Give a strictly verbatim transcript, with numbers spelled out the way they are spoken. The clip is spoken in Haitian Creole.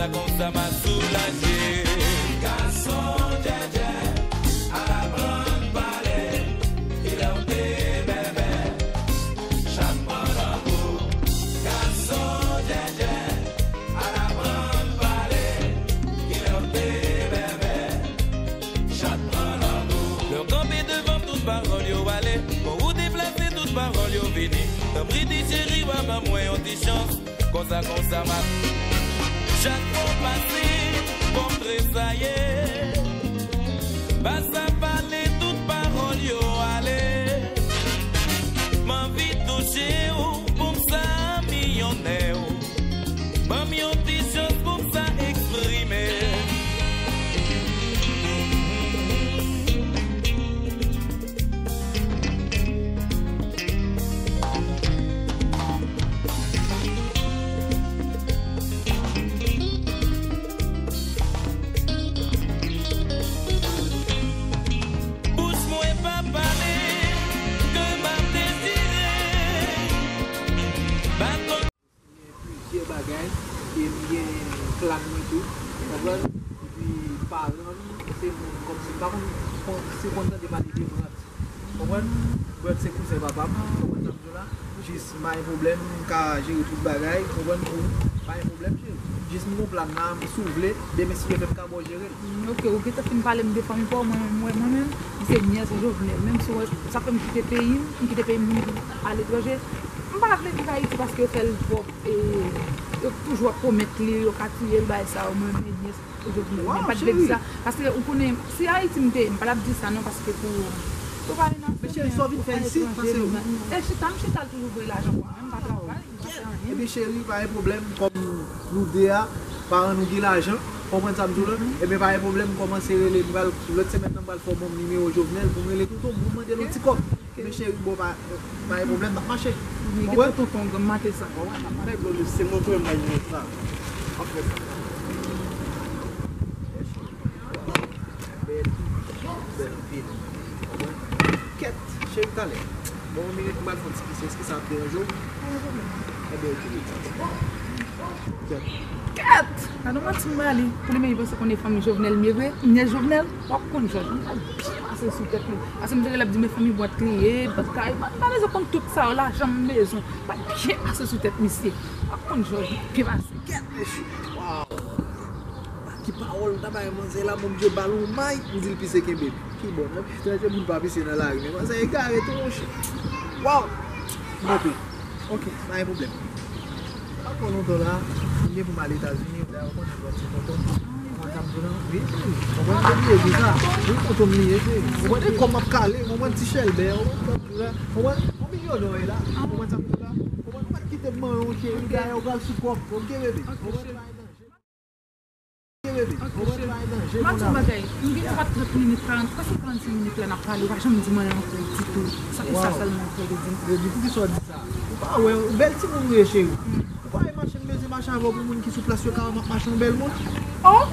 Sa konsa m a soulaje. Gason djèdjè, al aprann pale. Kilè w te bèbè, chat pran lanmou. Gason djèdjè, al aprann pale. Kilè w te bèbè, chat pran lanmou. Lè w kanpe devan m, tout pawòl yo ale. Kon ou deplase, tout pawòl yo vini. Tanpri, ti cheri, w a ban mwen yon ti chans. Konsa, konsa, m ap chak fwa w pase, fò m tresaye. Pase pale, tout pawòl yo ale. M anvi touche w pou m sa milyonè w. Ban m yon ti chans pou m sa eksprime. Bouch mwen pa pale, kè m ap dezire. Baton. Gen plizyè bagay, e m gen plan mwen tou, konprann? Epi paran m, se moun kòmsi, m pa konn kon-, si w konn tande pale de Brant. Konprann? Brant se kouzen papa m, konprann sa m di w la? Jis m pa gen pwoblèm, m ka jere tout bagay, konprann, pou m, pa gen pwoblèm, cheri. Jis m gon plan la, si w vle, demen si Dye vle m ka ba w jere l. Mm, ok, ou gentan fin pale m de fanmi pa w, mwen, mwen, mwen menm, m se nyès Jovenel. Menm si w wè, sa fè m kite peyi m, m kite peyi m, m aletranje. M pa vle viv Ayiti paske yo fè l twòp, e, yo toujou ap pwomèt li, yo ka touye l, bagay sa yo, mwen, men nyès Jovenel. Mwen pa t vle di sa. Paske ou konnen, si Ayiti m te ye, m pa t ap di sa non, paske pou, pou pa vin ap... Men cheri, sa w vin fè isit? Pase ou. E chita, m chita, l toujou voye lajan pou mwen, m pa travay, m pa fè anyen. Ebyen cheri, pa gen pwoblèm, kòm nou de a, paran nou gen lajan, konprann sa m di w la? Ebyen pa gen pwoblèm, kòmanse rele, m pral, lòt semèn nan m pral fè w bon nimewo Jovenel pou m rele toutou m, pou m mande l yon ti kòb. Men cheri, bon, pa, pa gen pwoblèm, n ap mache. Gen tonton granm maten sa. Nèg yo se montre m nan sa. Ap fè sa. Bèl, bèl anpil. Kèt, cheri, talè. Bon, yon minit, m al fè yon ti pise. Èske sa ap deranje w? Ebyen, ok. Kèt. Kèt! Gade yon manti m ba li. Pou li menm li panse konnen fanmi Jovenel m ye vre. M nyès Jovenel. W ap konn Jòj. M pral byen pase sou tèt li. Paske m tande l ap di men fanmi bwat li ye, bwat kay. M pa bezwen konn tout sa yo, lajan m bezwen. M pral byen pase sou tèt misye. W ap konn Jòj, m ap byen pase. Kèt, mesye. Waw. Ki pawòl m ta bay manzè la, Bondye ba l yon may, m di l pise kenbe m. Ki bon, nan etranje moun pa pise nan lari, men manzè egare tou, monchè. Waw! M kanpe. Ok, pa gen pwoblèm. Pa twò lontan la, m gen pou m al Etazini, dayè ou konnen m pral ti tonton. Konprann sa m di w la? Wi, wi. Konprann, pa bliye di sa. Wi, tonton m li ye, cheri. Konprann, e kòm m ap kale, konprann, ti chèlbè, konprann, kòb la, konprann, yon milyonè w ye la. Konprann sa m di w la? Konprann, ou pa t kite m manyen w, cheri, dayè ou pral sou kòb, ok, bebe? Konprann, pa gen danje. Ok, cheri. M ap di yon bagay. M gen twa trant minit, karant, prèske karannsenk minit la n ap pale, ou pa janm di m anyen ankò ditou. Sa, e sa sèlman ou fè, Lady. Lady, poukisa w di sa? Ou pa wè, ou bèl timoun ou ye, cheri. Ou pa wè mache m bezwen mache avè w pou moun ki sou plas yo ka wè m ap mache yon bèl moun? Oh!